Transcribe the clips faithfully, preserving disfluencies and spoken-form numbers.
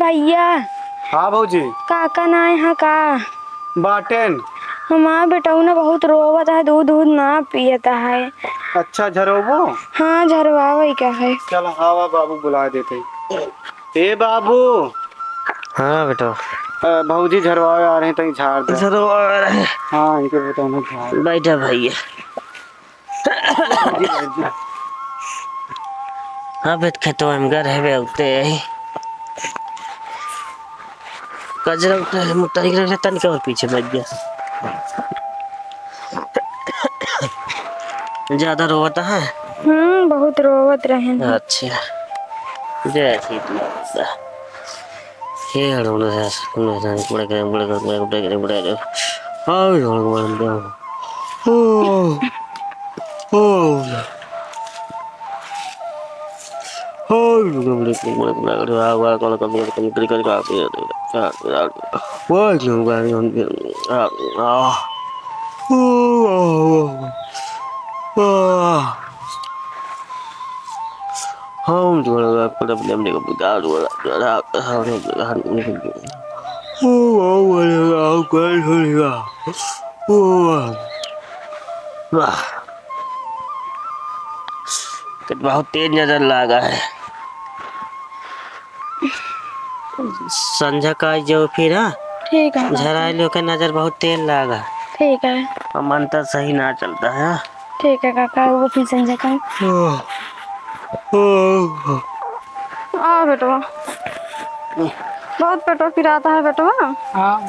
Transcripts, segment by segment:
भैया। हाँ भौजी। काका नाय है का? बाटेन। हमार बेटौना बहुत रोवत है, दूध दूध ना पियत है। अच्छा, झरौबो? हाँ, झरवावै का है। चल, हवा बाबू बुलाय देते। ए बाबू। हाँ बेटा। अ, भौजी झरवावै आ रहे, तनी झाड़ दे। झरवावै आ रहे। हाँ, इनके बेटौना झाड़। बैठा भैया। हाँ, बेट खेतवा में घर है, बे, उते है। कजरा उठा है, मोटाई के रख ले, तनिक और पीछे बैठ गया। ज्यादा रोवत है? हम्म, बहुत रोवत रहेन। अच्छा, जय श्री कृष्ण। हे हनुमान, बड़े करे, बड़े करे, बड़े करे, बड़े करे। हाय हनुमान। ओ, ओ। वाह, बहुत तेज नजर लागा है। संझा का जो फिर, हाँ? ठीक है काका। झराइल ओके नजर बहुत तेज लागा। ठीक है। और मंत्र सही ना चलता है। ठीक है काका, वो फिर संझा का। आ बेटवा, बहुत पेटवा पिराता है बेटवा। हाँ।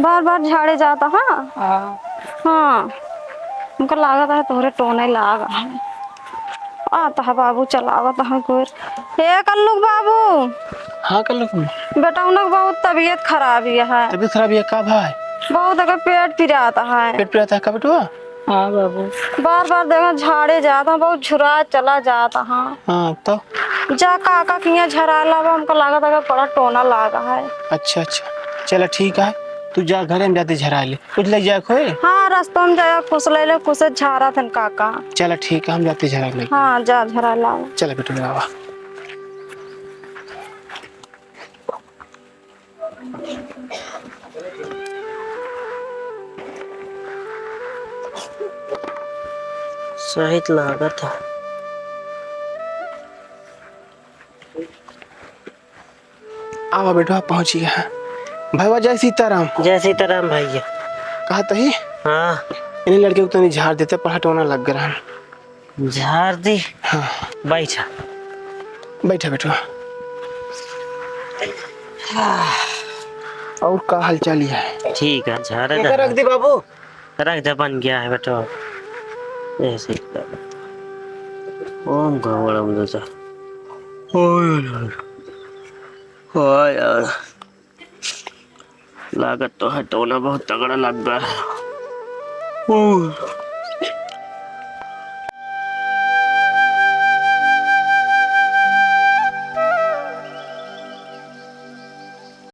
बार बार झाड़े जाता है। हाँ। हाँ, हमको लागत है तोहरे टोने लाग है। आता है बाबू, चलावत है गोर। ए कल्लू के बाबू। हाँ कल्लू के। बेटौना के बहुत तबीयत खराब ही है। तबीयत खराब है का भाई? बहुत अगर पेट पिराता है। पेट पिराता है का बेटवा? हाँ बाबू। बार बार देखा झाड़े जाता, बहुत झुरा चला जाता। हाँ। हाँ, तो? जा काका के यहाँ झरा लावा, हमको लागत है बड़ा टोना लागा है। अच्छा, अच्छा, चला ठीक है, तू जा घरे में जाते झरा ले। कुछ ले जाए खोए? हाँ, रस्तों में जाया, कुछ ले ले, कुछ झारा थन काका। चला ठीक है, हम जाते झरा ले। हाँ, जा झरा लावा। चला बेटू, लावा। सहित लागत है। आवा बेटवा, पहुँच गया। भैया, जय सीताराम। जय सीताराम भैया। कहा तही? हाँ। इन्हीं लड़के को तनी झाड़ देते, पढ़ा टोना लग गया। झाड़ दी। हाँ। बैठा। बैठा बेटवा। हाँ। और का हाल चाल है? ठीक है, झाड़ एकर दे। रख दी बाबू। रख दे, बन गया है बेटवा। ऐसे ही कर। ओम गणपति नमः। ओए, ओए, ओए। ओए यार, लागत तो है टोना बहुत तगड़ा लग गया है। ओह।